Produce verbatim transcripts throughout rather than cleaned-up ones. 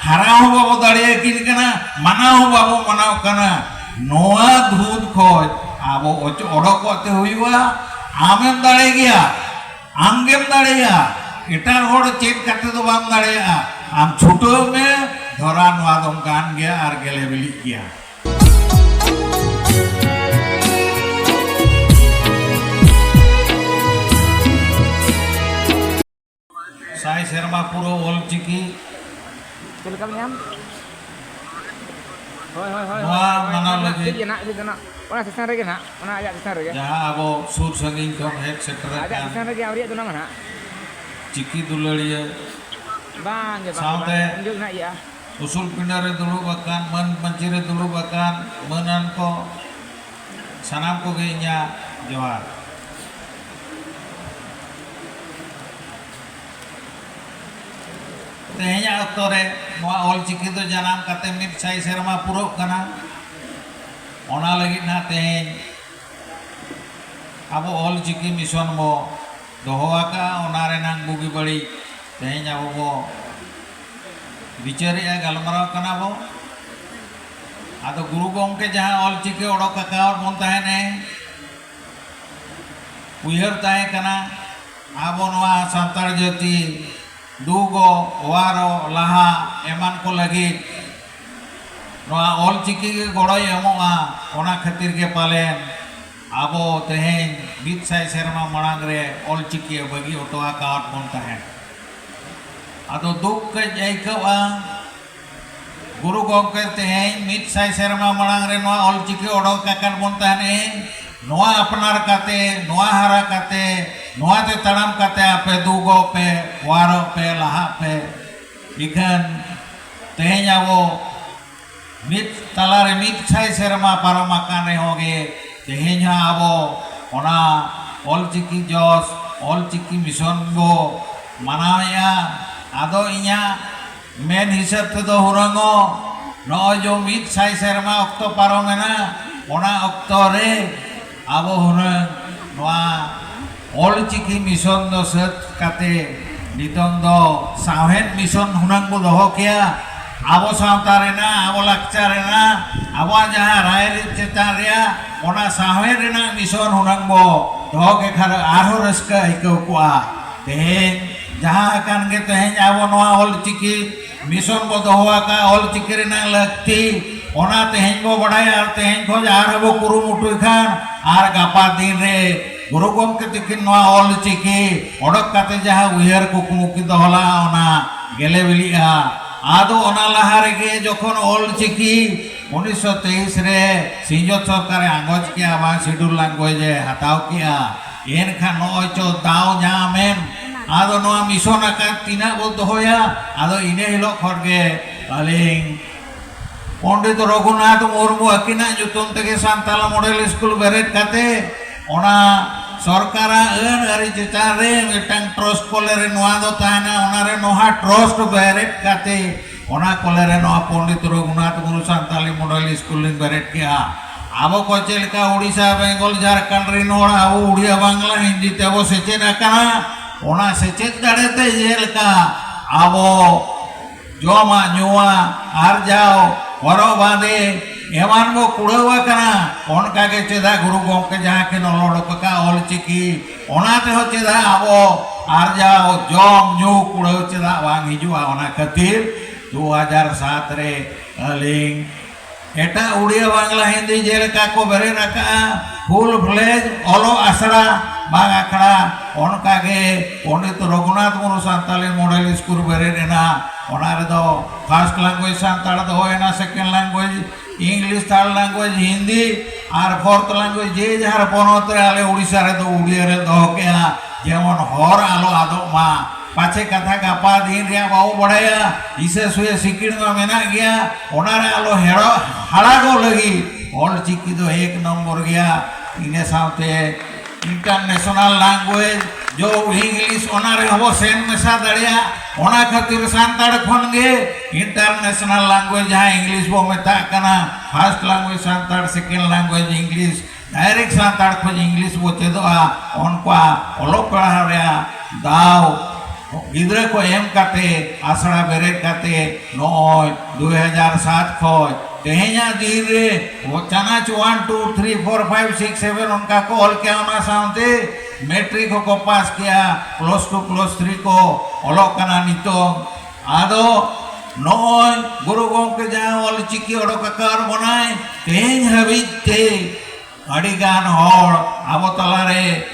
ᱦᱟᱨᱟ ᱦᱚᱸ ᱵᱟᱵᱚ ᱫᱟᱲᱮᱭᱟᱠᱤᱱ ᱠᱟᱱᱟ, ᱢᱟᱱᱟᱣ ᱦᱚᱸ ᱵᱟᱵᱚ ᱢᱟᱱᱟᱣ ᱠᱟᱱᱟ᱾ ᱱᱚᱣᱟ ᱫᱷᱩᱸᱫ ᱠᱷᱚᱡ ᱟᱵᱚ ᱚᱪ-, ᱚᱰᱚᱠᱚᱜ ᱛᱮ ᱦᱩᱭᱩᱜᱼᱟ᱾ ᱟᱢᱮᱢ ᱫᱟᱲᱮ ᱜᱮᱭᱟ, ᱟᱢᱜᱮᱢ ᱫᱟᱲᱮᱭᱟᱜᱼᱟ, ᱮᱴᱟᱜ ᱦᱚᱲ ᱪᱮᱫ ᱠᱟᱛᱮ ᱫᱚ ᱵᱟᱢ ᱫᱟᱲᱮᱭᱟᱜᱼᱟ᱾ ᱟᱢ ᱪᱷᱩᱴᱟᱹᱣ ᱢᱮ, ᱫᱷᱚᱨᱟ ᱱᱚᱣᱟ ᱫᱚᱢ ᱜᱟᱱ ᱜᱮᱭᱟ ᱟᱨ ᱜᱮᱞᱮ ᱵᱤᱞᱤᱜ ᱜᱮᱭᱟ᱾ ᱥᱟᱭ ᱥᱮᱨᱢᱟ ᱯᱩᱨᱟᱹᱣ ᱚᱞ ᱪᱤᱠᱤ᱾ ᱪᱮᱫ ᱞᱮᱠᱟ ᱢᱮᱱᱟᱢ? ᱦᱳᱭ, ᱦᱳᱭ, ᱦᱳᱭ, ᱱᱚᱣᱟ ᱦᱳᱭ, ᱦᱳᱭ, ᱢᱟᱱᱟᱣ ᱚᱱᱟ ᱞᱟᱹᱜᱤᱫ ᱴᱷᱤᱠ ᱜᱮ ᱱᱟᱜ, ᱴᱷᱤᱠ ᱜᱮ ᱱᱟᱜ᱾ ᱚᱱᱟ ᱥᱮᱥᱚᱱ ᱨᱮᱜᱮ ᱱᱟᱜ, ᱚᱱᱟ ᱟᱡᱟᱜ ᱥᱮᱥᱚᱱ ᱨᱮᱜᱮ᱾ ᱡᱟᱦᱟᱸ ᱟᱵᱚ ᱥᱩᱨ ᱥᱟᱺᱜᱤᱧ ᱠᱷᱚᱱ ᱦᱮᱡ ᱥᱮᱴᱮᱨ ᱟᱡᱟᱜ ᱟᱠᱟᱱ ᱥᱮᱥᱚᱱ ᱨᱮᱜᱮ ᱟᱹᱣᱨᱤᱭᱟᱜ ᱫᱚ ᱱᱟᱜ ᱢᱟ ᱱᱟᱜ᱾ ᱪᱤᱠᱤ ᱫᱩᱞᱟᱹᱲᱤᱭᱟᱹ ᱵᱟᱝ ᱜᱮ, ᱵᱟᱝ ᱜᱮ, ᱥᱟᱶᱛᱮ ᱵᱟᱝ ᱜᱮ᱾ ᱩᱱ ᱡᱚᱦᱚᱜ ᱱᱟᱜ ᱤᱭᱟᱹᱜᱼᱟ᱾ ᱩᱥᱩᱞ ᱯᱤᱸᱰᱟᱹ ᱨᱮ ᱫᱩᱲᱩᱵ ᱟᱠᱟᱱ, ᱢᱟᱹᱱ ᱯᱟᱹᱧᱪᱤ ᱨᱮ ᱫᱩᱲᱩᱵ ᱟᱠᱟᱱ ᱢᱟᱹᱱᱟᱱ ᱠᱚ, ᱥᱟᱱᱟᱢ ᱠᱚᱜᱮ ᱤᱧᱟᱹᱜ ᱡᱚᱦᱟᱨ᱾ ᱛᱮᱦᱮᱧᱟᱜ ᱚᱠᱛᱚ ᱨᱮ ᱱᱚᱣᱟ ᱚᱞ ᱪᱤᱠᱤ ᱫᱚ ᱡᱟᱱᱟᱢ ᱠᱟᱛᱮ ᱢᱤᱫ ᱥᱟᱭ ᱥᱮᱨᱢᱟ ᱯᱩᱨᱟᱹᱜ ᱠᱟᱱᱟ᱾ ᱚᱱᱟ ᱞᱟᱹᱜᱤᱫ ᱱᱟᱜ ᱛᱮᱦᱮᱧ ᱟᱵᱚ ᱚᱞ ᱪᱤᱠᱤ ᱢᱤᱥᱚᱱ ᱵᱚ ᱫᱚᱦᱚ ᱟᱠᱟᱫᱼᱟ, ᱚᱱᱟ ᱨᱮᱱᱟᱜ ᱵᱩᱜᱤ ᱵᱟᱹᱲᱤᱡ ᱛᱮᱦᱮᱧ ᱟᱵᱚ ᱵᱚ ᱵᱤᱪᱟᱹᱨᱮᱜᱼᱟ, ᱜᱟᱞᱢᱟᱨᱟᱣ ᱠᱟᱱᱟ ᱵᱚ᱾ ᱟᱫᱚ ᱜᱩᱨᱩ ᱜᱚᱢᱠᱮ ᱡᱟᱦᱟᱸ ᱚᱞ ᱪᱤᱠᱤ ᱚᱰᱚᱠ ᱟᱠᱟᱫ ᱵᱚᱱ ᱛᱟᱦᱮᱱᱮ, ᱩᱭᱦᱟᱹᱨ ᱛᱟᱦᱮᱸ ᱠᱟᱱᱟ ᱟᱵᱚ ᱱᱚᱣᱟ ᱥᱟᱱᱛᱟᱲ ᱡᱟᱹᱛᱤ ᱫᱩᱜᱚ, ᱚᱣᱟᱨᱚ, ᱞᱟᱦᱟ ᱮᱢᱟᱱ ᱠᱚ ᱞᱟᱹᱜᱤᱫ ᱱᱚᱣᱟ ᱚᱞ ᱪᱤᱠᱤ ᱜᱮ ᱜᱚᱲᱚᱭ ᱮᱢᱚᱜᱼᱟ᱾ ᱚᱱᱟ ᱠᱷᱟᱹᱛᱤᱨ ᱜᱮ ᱯᱟᱞᱮᱱ ᱟᱵᱚ ᱛᱮᱦᱮᱧ ᱢᱤᱫ ᱥᱟᱭ ᱥᱮᱨᱢᱟ ᱢᱟᱲᱟᱝ ᱨᱮ ᱚᱞ ᱪᱤᱠᱤ ᱵᱟᱹᱜᱤ ᱦᱚᱴᱚ ᱟᱠᱟᱫ ᱵᱚᱱ ᱛᱟᱦᱮᱸᱫ᱾ ᱟᱫᱚ ᱫᱩᱠ ᱠᱟᱹᱡ ᱟᱹᱭᱠᱟᱹᱜᱼᱟ, ᱜᱩᱨᱩ ᱜᱚᱢᱠᱮ ᱛᱮᱦᱮᱧ ᱢᱤᱫ ᱥᱟᱭ ᱥᱮᱨᱢᱟ ᱢᱟᱲᱟᱝ ᱨᱮ ᱱᱚᱣᱟ ᱚᱞ ᱪᱤᱠᱤ ᱚᱰᱚᱠ ᱟᱠᱟᱫ ᱵᱚᱱ ᱛᱟᱦᱮᱸᱫ, ᱱᱚᱣᱟ ᱟᱯᱱᱟᱨ ᱠᱟᱛᱮ, ᱱᱚᱣᱟ ᱦᱟᱨᱟ ᱠᱟᱛᱮ, ᱱᱚᱣᱟ ᱛᱮ ᱛᱟᱲᱟᱢ ᱠᱟᱛᱮ ᱟᱯᱮ ᱫᱩᱜᱚᱜ ᱯᱮ, ᱚᱣᱟᱨᱚᱜ ᱯᱮ, ᱞᱟᱦᱟᱜ ᱯᱮ᱾ ᱤᱠᱷᱟᱹᱱ ᱛᱮᱦᱮᱧ ᱟᱵᱚ ᱢᱤᱫ ᱛᱟᱞᱟᱨᱮ ᱢᱤᱫ ᱥᱟᱭ ᱥᱮᱨᱢᱟ ᱯᱟᱨᱚᱢ ᱟᱠᱟᱱ ᱨᱮᱦᱚᱸ ᱜᱮ, ᱛᱮᱦᱮᱧ ᱦᱚᱸ ᱟᱵᱚ ᱚᱱᱟ ᱚᱞ ᱪᱤᱠᱤ ᱡᱚᱥ, ᱚᱞ ᱪᱤᱠᱤ ᱢᱤᱥᱚᱱ ᱵᱚ ᱢᱟᱱᱟᱣᱮᱫᱼᱟ᱾ ᱟᱫᱚ ᱤᱧᱟᱹᱜ ᱢᱮᱱ ᱦᱤᱥᱟᱹᱵ ᱛᱮᱫᱚ ᱦᱩᱱᱟᱹᱝᱚᱜ, ᱱᱚᱜᱼᱚᱭ ᱡᱮ ᱢᱤᱫ ᱥᱟᱭ ᱥᱮᱨᱢᱟ ᱚᱠᱛᱚ ᱯᱟᱨᱚᱢᱮᱱᱟ, ᱚᱱᱟ ᱚᱠᱛᱚ ᱨᱮ ᱟᱵᱚ ᱦᱩᱱᱟᱹᱝ ᱱᱚᱣᱟ ᱚᱞ ᱪᱤᱠᱤ ᱢᱤᱥᱚᱱ ᱫᱚ ᱥᱟᱹᱛ ᱠᱟᱛᱮ ᱱᱤᱛᱚᱝ ᱫᱚ ᱥᱟᱶᱦᱮᱫ ᱢᱤᱥᱚᱱ ᱦᱩᱱᱟᱹᱝ ᱵᱚ ᱫᱚᱦᱚ ᱠᱮᱭᱟ᱾ ᱟᱵᱚ ᱥᱟᱶᱛᱟ ᱨᱮᱱᱟᱜ, ᱟᱵᱚ ᱞᱟᱠᱪᱟᱨ ᱨᱮᱱᱟᱜ, ᱟᱵᱚᱣᱟᱜ ᱡᱟᱦᱟᱸ ᱨᱟᱭᱨᱤᱛ ᱪᱮᱛᱟᱱ ᱨᱮᱭᱟᱜ ᱚᱱᱟ ᱥᱟᱶᱦᱮᱫ ᱨᱮᱱᱟᱜ mission ᱦᱩᱱᱟᱹᱝ ᱵᱚ ᱫᱚᱦᱚ ᱠᱮ ᱠᱷᱟᱱ ᱟᱨᱦᱚᱸ ᱨᱟᱹᱥᱠᱟᱹ ᱟᱹᱭᱠᱟᱹᱣ ᱠᱚᱜᱼᱟ᱾ ᱛᱮᱦᱮᱧ ᱡᱟᱦᱟᱸ ᱟᱠᱟᱱ ᱜᱮ, ᱛᱮᱦᱮᱧ ᱟᱵᱚ ᱱᱚᱣᱟ ᱚᱞ ᱪᱤᱠᱤ mission ᱵᱚ ᱫᱚᱦᱚ ᱟᱠᱟᱫ, ᱚᱞ ᱪᱤᱠᱤ ᱨᱮᱱᱟᱜ ᱞᱟᱹᱠᱛᱤ, ᱚᱱᱟ ᱛᱮᱦᱮᱧ ᱵᱚ ᱵᱟᱲᱟᱭᱟ ᱟᱨ ᱛᱮᱦᱮᱧ ᱠᱷᱚᱱ ᱟᱨᱦᱚᱸ ᱵᱚ ᱠᱩᱨᱩᱢᱩᱴᱩᱭ ᱠᱷᱟᱱ ᱟᱨ ᱜᱟᱯᱟ ᱫᱤᱱ ᱨᱮ ᱜᱩᱨᱩ ᱜᱚᱢᱠᱮ ᱛᱤᱠᱤᱱ ᱱᱚᱣᱟ ᱚᱞ ᱪᱤᱠᱤ ᱚᱰᱚᱠ ᱠᱟᱛᱮ ᱡᱟᱦᱟᱸ ᱩᱭᱦᱟᱹᱨ ᱠᱩᱠᱢᱩ ᱠᱤᱱ ᱫᱚᱦᱚ ᱞᱟᱜᱼᱟ, ᱚᱱᱟ ᱜᱮᱞᱮ ᱵᱤᱞᱤᱜᱼᱟ᱾ ᱟᱫᱚ ᱚᱱᱟ ᱞᱟᱦᱟ ᱨᱮᱜᱮ ᱡᱚᱠᱷᱚᱱ ᱚᱞ ᱪᱤᱠᱤ ᱩᱱᱤᱥᱥᱚ ᱛᱮᱭᱤᱥ ᱨᱮ ᱥᱤᱧᱚᱛ ᱥᱚᱨᱠᱟᱨᱮ ᱟᱸᱜᱚᱪ ᱠᱮᱜᱼᱟ, ᱵᱟᱝ schedule language ᱮ ᱦᱟᱛᱟᱣ ᱠᱮᱜᱼᱟ, ᱮᱱᱠᱷᱟᱱ ᱱᱚᱜᱼᱚᱭ ᱪᱚ ᱫᱟᱣ ᱧᱟᱢᱮᱱ᱾ ᱟᱫᱚ ᱱᱚᱣᱟ mission ᱟᱠᱟᱱ ᱛᱤᱱᱟᱹᱜ ᱵᱚ ᱫᱚᱦᱚᱭᱟ? ᱟᱫᱚ ᱤᱱᱟᱹ ᱦᱤᱞᱳᱜ ᱠᱷᱚᱱ ᱜᱮ ᱟᱹᱞᱤᱧ ᱯᱚᱱᱰᱤᱛ ᱨᱚᱜᱷᱩᱱᱟᱛᱷ ᱢᱩᱨᱢᱩ ᱟᱹᱠᱤᱱᱟᱜ ᱧᱩᱛᱩᱢ ᱛᱮᱜᱮ ᱥᱟᱱᱛᱟᱞ model school ᱵᱮᱨᱮᱫ ᱠᱟᱛᱮ ᱚᱱᱟ ᱥᱚᱨᱠᱟᱨᱟᱜ ᱟᱹᱱ ᱟᱹᱨᱤ ᱪᱮᱛᱟᱱ ᱨᱮ ᱢᱤᱫᱴᱟᱝ trust ᱠᱚᱞᱮ ᱨᱮ ᱱᱚᱣᱟ ᱫᱚ ᱛᱟᱦᱮᱱᱟ, ᱚᱱᱟ ᱨᱮ ᱱᱚᱣᱟ trust ᱵᱮᱨᱮᱫ ᱠᱟᱛᱮ ᱚᱱᱟ ᱠᱚᱞᱮ ᱨᱮ ᱱᱚᱣᱟ ᱯᱚᱱᱰᱤᱛ ᱨᱚᱜᱷᱩᱱᱟᱛᱷ ᱢᱩᱨᱢᱩ ᱥᱟᱱᱛᱟᱞᱤ model school ᱞᱤᱧ ᱵᱮᱨᱮᱫ ᱠᱮᱜᱼᱟ᱾ ᱟᱵᱚ ᱠᱚ ᱪᱮᱫ ᱞᱮᱠᱟ ᱳᱰᱤᱥᱟ, ᱵᱮᱝᱜᱚᱞ, ᱡᱷᱟᱲᱠᱷᱚᱸᱰ ᱨᱮᱱ ᱦᱚᱲ ᱟᱵᱚ ᱩᱲᱤᱭᱟ, ᱵᱟᱝᱞᱟ, ᱦᱤᱱᱫᱤ ᱛᱮᱵᱚ ᱥᱮᱪᱮᱫ ᱟᱠᱟᱱᱟ, ᱚᱱᱟ ᱥᱮᱪᱮᱫ ᱫᱟᱲᱮ ᱛᱮ ᱡᱮᱞᱮᱠᱟ ᱟᱵᱚ ᱡᱚᱢᱟᱜ ᱧᱩᱣᱟᱜ, ᱟᱨᱡᱟᱣ, ᱦᱚᱨᱚᱜ ᱵᱟᱸᱫᱮ ᱮᱢᱟᱱ ᱵᱚ ᱠᱩᱲᱟᱹᱣ ᱟᱠᱟᱱᱟ, ᱚᱱᱠᱟ ᱜᱮ ᱪᱮᱫᱟᱜ ᱜᱩᱨᱩ ᱜᱚᱢᱠᱮ ᱡᱟᱦᱟᱸ ᱠᱤᱱ ᱚᱞ ᱚᱰᱚᱠ ᱟᱠᱟᱫ ᱚᱞ ᱪᱤᱠᱤ, ᱚᱱᱟ ᱛᱮᱦᱚᱸ ᱪᱮᱫᱟᱜ ᱟᱵᱚ ᱟᱨᱡᱟᱣ, ᱡᱚᱢ ᱧᱩ ᱠᱩᱲᱟᱹᱣ ᱪᱮᱫᱟᱜ ᱵᱟᱝ ᱦᱤᱡᱩᱜᱼᱟ? ᱚᱱᱟ ᱠᱷᱟᱹᱛᱤᱨ ᱫᱩ ᱦᱟᱡᱟᱨ ᱥᱟᱛ ᱨᱮ ᱟᱹᱞᱤᱧ ᱮᱴᱟᱜ ᱩᱲᱤᱭᱟ, ᱵᱟᱝᱞᱟ, ᱦᱤᱱᱫᱤ ᱡᱮᱞᱮᱠᱟ ᱠᱚ ᱵᱮᱨᱮᱫ ᱟᱠᱟᱫᱼᱟ, full fledged ᱚᱞᱚᱜ ᱟᱥᱲᱟ, ᱵᱟᱝ ᱟᱠᱷᱲᱟ, ᱚᱱᱠᱟ ᱜᱮ ᱯᱚᱱᱰᱤᱛ ᱨᱚᱜᱷᱩᱱᱟᱛᱷ ᱢᱩᱨᱢᱩ ᱥᱟᱱᱛᱟᱞᱤ model school ᱵᱮᱨᱮᱫ ᱮᱱᱟ᱾ ᱚᱱᱟ ᱨᱮᱫᱚ first language Santal ᱫᱚᱦᱚᱭᱮᱱᱟ, second language English, third language Hindi ᱟᱨ fourth language ᱡᱮ ᱡᱟᱦᱟᱸ ᱯᱚᱱᱚᱛ ᱨᱮ, ᱟᱞᱮ ᱩᱲᱤᱥᱥᱟ ᱨᱮᱫᱚ ᱩᱲᱤᱭᱟ ᱞᱮ ᱫᱚᱦᱚ ᱠᱮᱜᱼᱟ, ᱡᱮᱢᱚᱱ ᱦᱚᱨ ᱟᱞᱚ ᱟᱫᱚᱜ ᱢᱟ᱾ ᱯᱟᱪᱷᱮ ᱠᱟᱛᱷᱟ ᱜᱟᱯᱟ ᱫᱤᱱ ᱨᱮᱭᱟᱜ ᱵᱟᱵᱚ ᱵᱟᱲᱟᱭᱟ, ᱦᱤᱥᱟᱹ ᱥᱩᱭᱟᱹ ᱥᱤᱠᱤᱲ ᱢᱟ ᱢᱮᱱᱟᱜ ᱜᱮᱭᱟ, ᱚᱱᱟ ᱨᱮ ᱟᱞᱚ ᱦᱮᱲᱚ ᱦᱟᱲᱟᱜᱚᱜ ᱞᱟᱹᱜᱤᱫ ᱚᱞ ᱪᱤᱠᱤ ᱫᱚ ᱮᱠ ᱱᱚᱢᱵᱚᱨ ᱜᱮᱭᱟ᱾ ᱤᱱᱟᱹ ᱥᱟᱶᱛᱮ international language, ᱡᱚ English, ᱚᱱᱟ ᱨᱮᱦᱚᱸ ᱵᱚ ᱥᱮᱱ ᱢᱮᱥᱟ ᱫᱟᱲᱮᱭᱟᱜ᱾ ᱚᱱᱟ ᱠᱷᱟᱹᱛᱤᱨ ᱥᱟᱱᱛᱟᱲ ᱠᱷᱚᱱ ᱜᱮ international language, ᱡᱟᱦᱟᱸ English ᱵᱚ ᱢᱮᱛᱟᱜ ᱠᱟᱱᱟ, first language Santal, second language English, direct Santal ᱠᱷᱚᱱ English ᱵᱚ ᱪᱮᱫᱚᱜᱼᱟ᱾ ᱚᱱᱠᱟ ᱚᱞᱚᱜ ᱯᱟᱲᱦᱟᱣ ᱨᱮᱭᱟᱜ ᱫᱟᱣ ᱜᱤᱫᱽᱨᱟᱹ ᱠᱚ ᱮᱢ ᱠᱟᱛᱮ, ᱟᱥᱲᱟ ᱵᱮᱨᱮᱫ ᱠᱟᱛᱮ, ᱱᱚᱜᱼᱚᱭ ᱫᱩᱭ ᱦᱟᱡᱟᱨ ᱥᱟᱛ ᱠᱷᱚᱱ ᱛᱮᱦᱮᱧᱟᱜ ᱫᱤᱱ ᱨᱮ ᱪᱟᱱᱟᱪ one, two, three, four, five, six, seven ᱚᱱᱠᱟ ᱠᱚ ᱚᱞ ᱠᱮᱜᱼᱟ᱾ ᱚᱱᱟ ᱥᱟᱶᱛᱮ ᱢᱮᱴᱨᱤᱠ ᱦᱚᱸᱠᱚ ᱯᱟᱥ ᱠᱮᱜᱼᱟ, ᱯᱞᱟᱥ ᱴᱩ, ᱯᱞᱟᱥ ᱛᱷᱨᱤ ᱠᱚ ᱚᱞᱚᱜ ᱠᱟᱱᱟ ᱱᱤᱛᱚᱝ᱾ ᱟᱫᱚ ᱱᱚᱜᱼᱚᱭ ᱜᱩᱨᱩ ᱜᱚᱢᱠᱮ ᱡᱟᱦᱟᱸ ᱚᱞ ᱪᱤᱠᱤ ᱚᱰᱚᱠ ᱟᱠᱟᱫ ᱵᱚᱱᱟᱭ, ᱛᱮᱦᱮᱧ ᱦᱟᱹᱵᱤᱡ ᱛᱮ ᱟᱹᱰᱤ ᱜᱟᱱ ᱦᱚᱲ ᱟᱵᱚ ᱛᱟᱞᱟᱨᱮ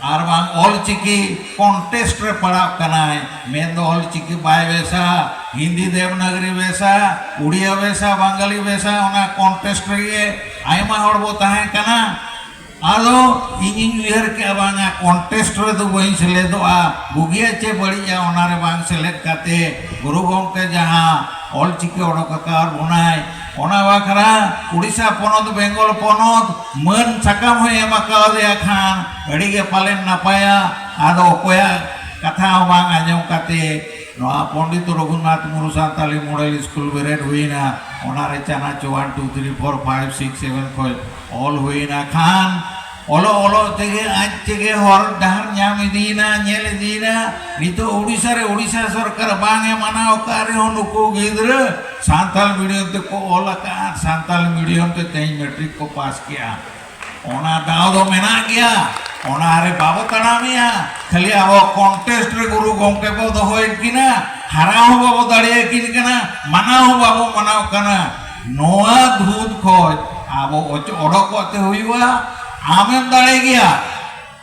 ᱟᱨ ᱵᱟᱝ ᱚᱞ ᱪᱤᱠᱤ ᱠᱚᱱᱴᱮᱥᱴ ᱨᱮ ᱯᱟᱲᱟᱜ ᱠᱟᱱᱟᱭ, ᱢᱮᱱᱫᱚ ᱚᱞ ᱪᱤᱠᱤ ᱵᱟᱭ ᱵᱮᱥᱟ, ᱦᱤᱱᱫᱤ ᱫᱮᱵᱽᱱᱟᱜᱽᱨᱤ ᱵᱮᱥᱟ, ᱩᱲᱤᱭᱟ ᱵᱮᱥᱟ, ᱵᱟᱝᱜᱟᱞᱤ ᱵᱮᱥᱟ, ᱚᱱᱟ ᱠᱚᱱᱴᱮᱥᱴ ᱨᱮᱜᱮ ᱟᱭᱢᱟ ᱦᱚᱲ ᱵᱚ ᱛᱟᱦᱮᱸ ᱠᱟᱱᱟ᱾ ᱟᱫᱚ ᱤᱧᱤᱧ ᱩᱭᱦᱟᱹᱨ ᱠᱮᱜᱼᱟ, ᱵᱟᱝᱟ, ᱠᱚᱱᱴᱮᱥᱴ ᱨᱮᱫᱚ ᱵᱟᱹᱧ ᱥᱮᱞᱮᱫᱚᱜᱼᱟ, ᱵᱩᱜᱤᱭᱟ ᱪᱮ ᱵᱟᱹᱲᱤᱡᱼᱟ, ᱚᱱᱟᱨᱮ ᱵᱟᱝ ᱥᱮᱞᱮᱫ ᱠᱟᱛᱮ ᱜᱩᱨᱩ ᱜᱚᱢᱠᱮ ᱡᱟᱦᱟᱸ ᱚᱞ ᱪᱤᱠᱤ ᱚᱰᱚᱠ ᱟᱠᱟᱫ ᱵᱚᱱᱟᱭ, ᱚᱱᱟ ᱵᱟᱠᱷᱨᱟ ᱩᱲᱤᱥᱥᱟ ᱯᱚᱱᱚᱛ, ᱵᱮᱝᱜᱚᱞ ᱯᱚᱱᱚᱛ ᱢᱟᱹᱱ ᱥᱟᱠᱟᱢ ᱦᱚᱸᱭ ᱮᱢ ᱟᱠᱟᱣᱟᱫᱮᱭᱟ ᱠᱷᱟᱱ ᱟᱹᱰᱤ ᱜᱮ ᱯᱟᱞᱮᱱ ᱱᱟᱯᱟᱭᱟ᱾ ᱟᱫᱚ ᱚᱠᱚᱭᱟᱜ ᱠᱟᱛᱷᱟ ᱦᱚᱸ ᱵᱟᱝ ᱟᱸᱡᱚᱢ ᱠᱟᱛᱮ ᱱᱚᱣᱟ ᱯᱚᱱᱰᱤᱛ ᱨᱚᱜᱷᱩᱱᱟᱛᱷ ᱢᱩᱨᱢᱩ ᱥᱟᱱᱛᱟᱞᱤ ᱢᱚᱰᱮᱞ ᱥᱠᱩᱞ ᱵᱮᱨᱮᱫ ᱦᱩᱭᱱᱟ, ᱚᱱᱟᱨᱮ ᱪᱟᱱᱟᱪ one, two, three, four, five, six, seven ᱠᱷᱚᱱ ᱚᱞ ᱦᱩᱭᱱᱟ ᱠᱷᱟᱱ, ᱚᱞᱚᱜ ᱚᱞᱚᱜ ᱛᱮᱜᱮ ᱟᱡ ᱛᱮᱜᱮ ᱦᱚᱨ ᱰᱟᱦᱟᱨ ᱧᱟᱢ ᱤᱫᱤᱭᱮᱱᱟ, ᱧᱮᱞ ᱤᱫᱤᱭᱮᱱᱟ᱾ ᱱᱤᱛᱚᱜ ᱩᱲᱤᱥᱥᱟ ᱨᱮ ᱩᱲᱤᱥᱥᱟ ᱥᱚᱨᱠᱟᱨ ᱵᱟᱝ ᱮ ᱢᱟᱱᱟᱣ ᱟᱠᱟᱫ ᱨᱮᱦᱚᱸ ᱱᱩᱠᱩ ᱜᱤᱫᱽᱨᱟᱹ ᱥᱟᱱᱛᱟᱞ ᱢᱤᱰᱤᱭᱟᱢ ᱛᱮᱠᱚ ᱚᱞ ᱟᱠᱟᱫ, ᱥᱟᱱᱛᱟᱞ ᱢᱤᱰᱤᱭᱟᱢ ᱛᱮ ᱛᱮᱦᱮᱧ ᱢᱮᱴᱨᱤᱠ ᱠᱚ ᱯᱟᱥ ᱠᱮᱜᱼᱟ᱾ ᱚᱱᱟ ᱫᱟᱣ ᱫᱚ ᱢᱮᱱᱟᱜ ᱜᱮᱭᱟ, ᱚᱱᱟ ᱨᱮ ᱵᱟᱵᱚ ᱛᱟᱲᱟᱢᱮᱜᱼᱟ᱾ ᱠᱷᱟᱹᱞᱤ ᱟᱵᱚ ᱠᱚᱱᱴᱮᱥᱴ ᱨᱮ ᱜᱩᱨᱩ ᱜᱚᱢᱠᱮ ᱵᱚ ᱫᱚᱦᱚᱭᱮᱫ ᱠᱤᱱᱟ, ᱦᱟᱨᱟ ᱦᱚᱸ ᱵᱟᱵᱚ ᱫᱟᱲᱮᱭᱟᱠᱤᱱ ᱠᱟᱱᱟ, ᱢᱟᱱᱟᱣ ᱦᱚᱸ ᱵᱟᱵᱚ ᱢᱟᱱᱟᱣ ᱠᱟᱱᱟ᱾ ᱱᱚᱣᱟ ᱫᱷᱩᱸᱫ ᱠᱷᱚᱡ ᱟᱵᱚ ᱚᱪ-, ᱚᱰᱚᱠᱚᱜ ᱛᱮ ᱦᱩᱭᱩᱜᱼᱟ᱾ ᱟᱢᱮᱢ ᱫᱟᱲᱮ ᱜᱮᱭᱟ,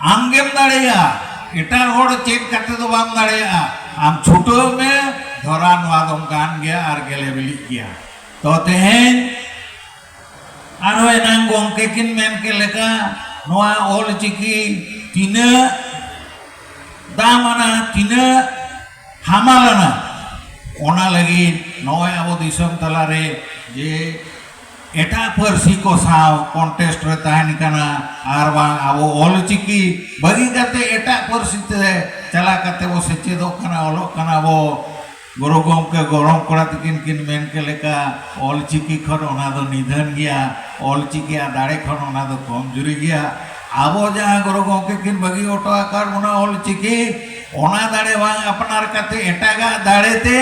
ᱟᱢᱜᱮᱢ ᱫᱟᱲᱮᱭᱟᱜᱼᱟ, ᱮᱴᱟᱜ ᱦᱚᱲ ᱪᱮᱫ ᱠᱟᱛᱮ ᱫᱚ ᱵᱟᱢ ᱫᱟᱲᱮᱭᱟᱜᱼᱟ᱾ ᱟᱢ ᱪᱷᱩᱴᱟᱹᱣ ᱢᱮ, ᱫᱷᱚᱨᱟ ᱱᱚᱣᱟ ᱫᱚᱢ ᱜᱟᱱ ᱜᱮᱭᱟ ᱟᱨ ᱜᱮᱞᱮ ᱵᱤᱞᱤᱜ ᱜᱮᱭᱟ᱾ ᱛᱚ ᱛᱮᱦᱮᱧ ᱟᱨᱦᱚᱸ ᱮᱱᱟᱝ ᱜᱚᱢᱠᱮ ᱠᱤᱱ ᱢᱮᱱ ᱠᱮᱫ ᱞᱮᱠᱟ, ᱱᱚᱣᱟ ᱚᱞ ᱪᱤᱠᱤ ᱛᱤᱱᱟᱹᱜ ᱫᱟᱢ ᱟᱱᱟ, ᱛᱤᱱᱟᱹᱜ ᱦᱟᱢᱟᱞ ᱟᱱᱟ, ᱚᱱᱟ ᱞᱟᱹᱜᱤᱫ ᱱᱚᱜᱼᱚᱭ ᱟᱵᱚ ᱫᱤᱥᱚᱢ ᱛᱟᱞᱟᱨᱮ ᱡᱮ ᱮᱴᱟᱜ ᱯᱟᱹᱨᱥᱤ ᱠᱚ ᱥᱟᱶ ᱠᱚᱱᱴᱮᱥᱴ ᱨᱮ ᱛᱟᱦᱮᱱ ᱠᱟᱱᱟ ᱟᱨ ᱵᱟᱝ ᱟᱵᱚ ᱚᱞ ᱪᱤᱠᱤ ᱵᱟᱹᱜᱤ ᱠᱟᱛᱮ ᱮᱴᱟᱜ ᱯᱟᱹᱨᱥᱤ ᱛᱮ ᱪᱟᱞᱟᱣ ᱠᱟᱛᱮ ᱵᱚ ᱥᱮᱪᱮᱫᱚᱜ ᱠᱟᱱᱟ, ᱚᱞᱚᱜ ᱠᱟᱱᱟ ᱵᱚ᱾ ᱜᱩᱨᱩ ᱜᱚᱢᱠᱮ ᱜᱚᱲᱚᱢ ᱠᱚᱲᱟ ᱛᱟᱹᱠᱤᱱ ᱠᱤᱱ ᱢᱮᱱ ᱠᱮᱫ ᱞᱮᱠᱟ, ᱚᱞ ᱪᱤᱠᱤ ᱠᱷᱚᱱ ᱚᱱᱟ ᱫᱚ ᱱᱤᱫᱷᱟᱹᱱ ᱜᱮᱭᱟ, ᱚᱞ ᱪᱤᱠᱤᱭᱟᱜ ᱫᱟᱲᱮ ᱠᱷᱚᱱ ᱚᱱᱟ ᱫᱚ ᱠᱚᱢ ᱡᱩᱨᱤ ᱜᱮᱭᱟ᱾ ᱟᱵᱚ ᱡᱟᱦᱟᱸ ᱜᱩᱨᱩ ᱜᱚᱢᱠᱮ ᱠᱤᱱ ᱵᱟᱹᱜᱤ ᱦᱚᱴᱚ ᱟᱠᱟᱫ ᱵᱚᱱᱟ ᱚᱞ ᱪᱤᱠᱤ, ᱚᱱᱟ ᱫᱟᱲᱮ ᱵᱟᱝ ᱟᱯᱱᱟᱨ ᱠᱟᱛᱮ ᱮᱴᱟᱜᱟᱜ ᱫᱟᱲᱮ ᱛᱮ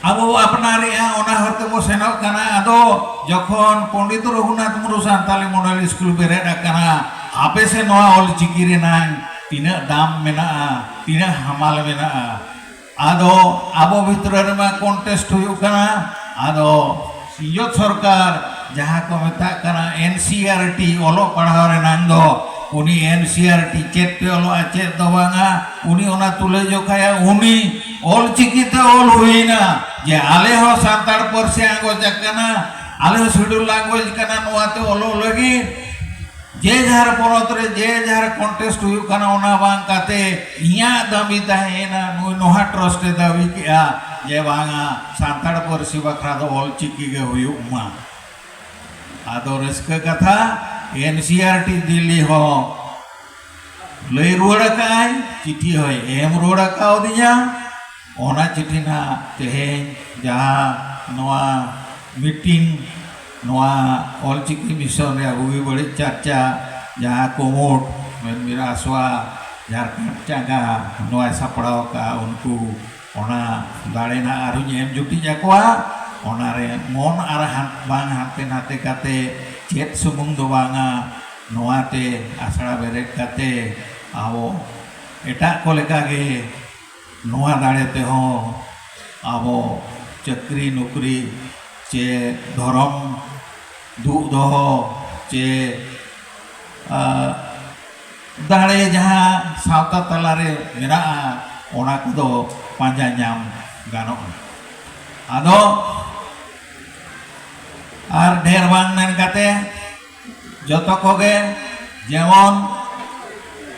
ᱟᱵᱚ ᱵᱚ ᱟᱯᱱᱟᱨᱮᱜᱼᱟ, ᱚᱱᱟ ᱦᱚᱨ ᱛᱮᱵᱚ ᱥᱮᱱᱚᱜ ᱠᱟᱱᱟ᱾ ᱟᱫᱚ ᱡᱚᱠᱷᱚᱱ ᱯᱚᱱᱰᱤᱛ ᱨᱚᱜᱷᱩᱱᱟᱛᱷ ᱢᱩᱨᱢᱩ ᱥᱟᱱᱛᱟᱞᱤ ᱢᱚᱰᱮᱞ ᱥᱠᱩᱞ ᱵᱮᱨᱮᱫ ᱟᱠᱟᱱᱟ, ᱦᱟᱯᱮ ᱥᱮ ᱱᱚᱣᱟ ᱚᱞ ᱪᱤᱠᱤ ᱨᱮᱱᱟᱝ ᱛᱤᱱᱟᱹᱜ ᱫᱟᱢ ᱢᱮᱱᱟᱜᱼᱟ, ᱛᱤᱱᱟᱹᱜ ᱦᱟᱢᱟᱞ ᱢᱮᱱᱟᱜᱼᱟ᱾ ᱟᱫᱚ ᱟᱵᱚ ᱵᱷᱤᱛᱨᱤ ᱨᱮᱢᱟ ᱠᱚᱱᱴᱮᱥᱴ ᱦᱩᱭᱩᱜ ᱠᱟᱱᱟ᱾ ᱟᱫᱚ ᱥᱤᱧᱚᱛ ᱥᱚᱨᱠᱟᱨ ᱡᱟᱦᱟᱸ ᱠᱚ ᱢᱮᱛᱟᱜ ᱠᱟᱱᱟ ᱮᱱ ᱥᱤ ᱟᱨ ᱴᱤ, ᱚᱞᱚᱜ ᱯᱟᱲᱦᱟᱣ ᱨᱮᱱᱟᱝ ᱫᱚ, ᱩᱱᱤ ᱮᱱ ᱥᱤ ᱟᱨ ᱴᱤ ᱪᱮᱫ ᱯᱮ ᱚᱞᱚᱜᱼᱟ, ᱪᱮᱫ ᱫᱚ ᱵᱟᱝᱟ, ᱩᱱᱤ ᱚᱱᱟ ᱛᱩᱞᱟᱹ ᱡᱚᱠᱷᱟᱭᱟ᱾ ᱩᱱᱤ ᱚᱞ ᱪᱤᱠᱤ ᱛᱮ ᱚᱞ ᱦᱩᱭᱱᱟ ᱡᱮ ᱟᱞᱮ ᱦᱚᱸ ᱥᱟᱱᱛᱟᱲ ᱯᱟᱹᱨᱥᱤ ᱟᱸᱜᱚᱪ ᱟᱠᱟᱱᱟ, ᱟᱞᱮ ᱦᱚᱸ ᱥᱤᱰᱩᱞ ᱞᱟᱝᱜᱩᱭᱮᱡᱽ ᱠᱟᱱᱟ, ᱱᱚᱣᱟ ᱛᱮ ᱚᱞᱚᱜ ᱞᱟᱹᱜᱤᱫ ᱡᱮ ᱡᱟᱦᱟᱨ ᱯᱚᱱᱚᱛ ᱨᱮ ᱡᱮ ᱡᱟᱦᱟᱨ ᱠᱚᱱᱴᱮᱥᱴ ᱦᱩᱭᱩᱜ ᱠᱟᱱᱟ, ᱚᱱᱟ ᱵᱟᱝ ᱠᱟᱛᱮ ᱤᱧᱟᱹᱜ ᱫᱟᱹᱵᱤ ᱛᱟᱦᱮᱸᱭᱮᱱᱟ, ᱱᱩᱭ ᱱᱚᱦᱟ ᱴᱨᱟᱥᱴ ᱮ ᱫᱟᱹᱵᱤ ᱠᱮᱜᱼᱟ ᱡᱮ ᱵᱟᱝᱟ, ᱥᱟᱱᱛᱟᱲ ᱯᱟᱹᱨᱥᱤ ᱵᱟᱠᱷᱨᱟ ᱫᱚ ᱚᱞ ᱪᱤᱠᱤ ᱜᱮ ᱦᱩᱭᱩᱜ ᱢᱟ᱾ ᱟᱫᱚ ᱨᱟᱹᱥᱠᱟᱹ ᱠᱟᱛᱷᱟ, ᱮᱱ ᱥᱤ ᱟᱨ ᱴᱤ ᱫᱤᱞᱞᱤ ᱦᱚᱸ ᱞᱟᱹᱭ ᱨᱩᱣᱟᱹᱲ ᱟᱠᱟᱫᱼᱟᱭ, ᱪᱤᱴᱷᱤ ᱦᱚᱸᱭ ᱮᱢ ᱨᱩᱣᱟᱹᱲ ᱟᱠᱟᱣᱫᱤᱧᱟ᱾ ᱚᱱᱟ ᱪᱤᱴᱷᱤ ᱱᱟᱦᱟᱜ ᱛᱮᱦᱮᱧ ᱡᱟᱦᱟᱸ ᱱᱚᱣᱟ ᱢᱤᱴᱤᱝ, ᱱᱚᱣᱟ ᱚᱞᱪᱤᱠᱤ ᱢᱤᱥᱚᱱ ᱨᱮᱭᱟᱜ ᱵᱩᱜᱤ ᱵᱟᱹᱲᱤᱡ ᱪᱟᱨᱪᱟ, ᱡᱟᱦᱟᱸ ᱠᱩᱢᱩᱴ, ᱢᱮᱱ ᱢᱤᱨᱟ ᱟᱥᱣᱟ, ᱡᱷᱟᱨᱠᱷᱚᱸᱰ ᱪᱟᱸᱜᱟ, ᱱᱚᱣᱟᱭ ᱥᱟᱯᱲᱟᱣ ᱟᱠᱟᱫᱼᱟ, ᱩᱱᱠᱩ ᱚᱱᱟ ᱫᱟᱲᱮ ᱱᱟᱦᱟᱜ ᱟᱨᱦᱚᱸᱧ ᱮᱢ ᱡᱩᱴᱤᱡ ᱟᱠᱚᱣᱟ᱾ ᱚᱱᱟᱨᱮ ᱢᱚᱱ ᱟᱨ ᱦᱟᱱ-, ᱵᱟᱝ ᱦᱟᱱᱛᱮ ᱱᱟᱛᱮ ᱠᱟᱛᱮ ᱪᱮᱫ ᱥᱩᱢᱩᱝ ᱫᱚ ᱵᱟᱝᱟ, ᱱᱚᱣᱟᱛᱮ ᱟᱥᱲᱟ ᱵᱮᱨᱮᱫ ᱠᱟᱛᱮ ᱟᱵᱚ ᱮᱴᱟᱜ ᱠᱚ ᱞᱮᱠᱟᱜᱮ ᱱᱚᱣᱟ ᱫᱟᱲᱮ ᱛᱮᱦᱚᱸ ᱟᱵᱚ ᱪᱟᱹᱠᱨᱤ ᱱᱚᱠᱨᱤ ᱪᱮ ᱫᱷᱚᱨᱚᱢ ᱫᱩᱜ ᱫᱚᱦᱚ ᱪᱮ, ᱟ, ᱫᱟᱲᱮ ᱡᱟᱦᱟᱸ ᱥᱟᱶᱛᱟ ᱛᱟᱞᱟᱨᱮ ᱢᱮᱱᱟᱜᱼᱟ, ᱚᱱᱟ ᱠᱚᱫᱚ ᱯᱟᱸᱡᱟ ᱧᱟᱢ ᱜᱟᱱᱚᱜᱼᱟ᱾ ᱟᱫᱚ ᱟᱨ ᱰᱷᱮᱨ ᱵᱟᱝ ᱢᱮᱱ ᱠᱟᱛᱮ ᱡᱚᱛᱚ ᱠᱚᱜᱮ ᱡᱮᱢᱚᱱ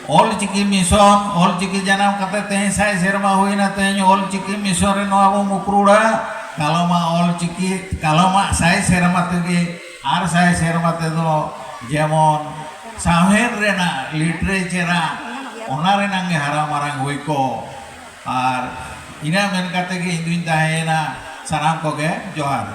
ᱚᱞ ᱪᱤᱠᱤ ᱢᱤᱥᱚᱱ, ᱚᱞ ᱪᱤᱠᱤ ᱡᱟᱱᱟᱢ ᱠᱟᱛᱮ ᱛᱮᱦᱮᱧ ᱥᱟᱭ ᱥᱮᱨᱢᱟ ᱦᱩᱭᱱᱟ, ᱛᱮᱦᱮᱧ ᱚᱞ ᱪᱤᱠᱤ ᱢᱤᱥᱚᱱ ᱨᱮ ᱱᱚᱣᱟ ᱵᱚ ᱢᱩᱠᱨᱩᱲᱟ᱾ ᱠᱟᱞᱚᱢᱟ ᱚᱞ ᱪᱤᱠᱤ, ᱠᱟᱞᱚᱢᱟᱜ ᱥᱟᱭ ᱥᱮᱨᱢᱟ ᱛᱮᱜᱮ ᱟᱨ ᱥᱟᱭ ᱥᱮᱨᱢᱟ ᱛᱮᱫᱚ ᱡᱮᱢᱚᱱ ᱥᱟᱶᱦᱮᱫ ᱨᱮᱱᱟᱜ, ᱞᱤᱴᱟᱨᱮᱪᱟᱨ ᱟᱜ, ᱚᱱᱟ ᱨᱮᱱᱟᱝ ᱜᱮ ᱦᱟᱨᱟ ᱢᱟᱨᱟᱝ ᱦᱩᱭ ᱠᱚ᱾ ᱟᱨ ᱤᱱᱟᱹ ᱢᱮᱱ ᱠᱟᱛᱮ ᱜᱮ ᱤᱧ ᱫᱩᱧ ᱛᱟᱦᱮᱸᱭᱮᱱᱟ᱾ ᱥᱟᱱᱟᱢ ᱠᱚᱜᱮ ᱡᱚᱦᱟᱨ᱾